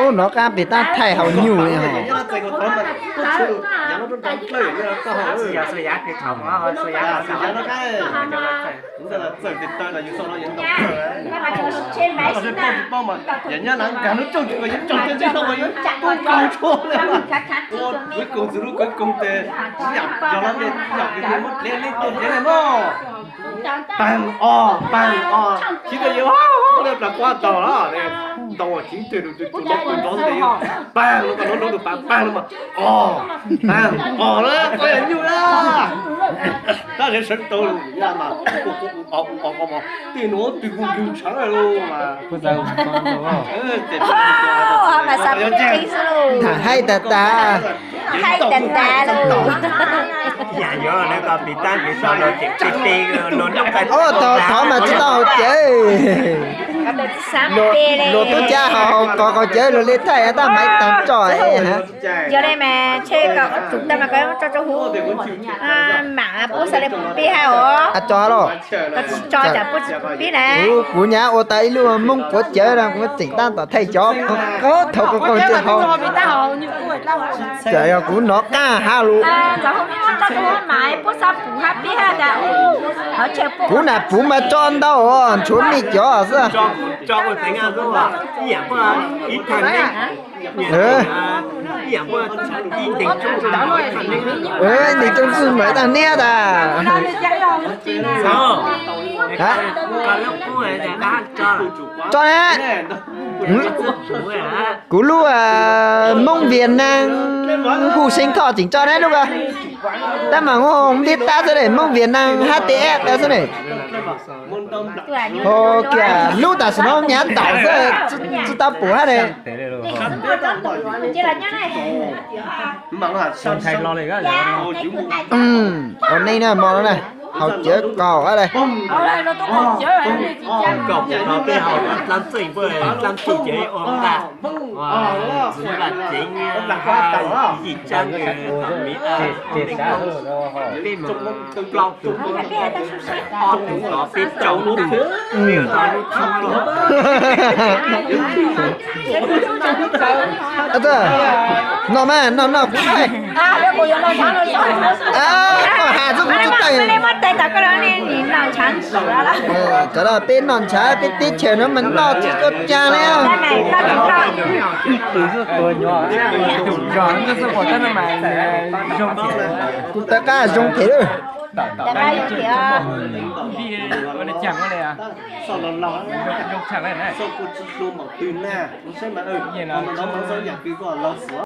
Ub, nov qab pem tab thaij haus nyuj li hos. Paag os, paag os, chiv tau yuav hauv le plas kuab tau los, tau chiv teg lug tug lov tug nrov nteg yuav paag lug, lov lov tug paag paag lug mas os, paag os lawm, koj yog nyuj na. Tab sis sawv tau lug mas kuv kuv os os os mas tej nuav twg kuj yug ntshaav lug mas. Thaam haib tag tag. Haib tag tag lawm. Yam yuav nws koj pim tab pim tau los tseem pim pim los noj qab. Thov mas tsis tau haus cawv. Luag tub cab haus haus kos kos cawv luag le thaij tab maiv taag tso. Yog le mas tshe koj tsum tau mas koj tso rau huv. Mam puab xaav le puab pib hab os. Tso los. Tso tsam puab tsis pib na. Kuv nyam ua tau ib lub Moob puav cawv no kuv tseem tab tom thaij cov qaug thaum qaug qaug tsw hau. Tsam yog kuv nov qab hab lug. Kuv nam puv mas tso ntau os, ntshuav mej cov xwb. Ib nteeg tsoob txwj mas tag niab tas. Tso na. Kuv lub Moob Viaj Nam hu seev thoj tseem tso na lub ko. Tab mas ua ntiab tab xwb ne, Moob Viaj Nam H T S xwb ne. Ho kiag lub tam sim no nyav taum xwb, tsis tau pum hab ne. Ua neej na mo no na, haus cawv kaus hab le. Noj mas noj noj kuv thaij. Koj has xwb kuv tsis tau. Cov no peb noj ntshav peb teb chaws no mas noj tsis tau caag li. Kuv tawv qab zoo phem lawm.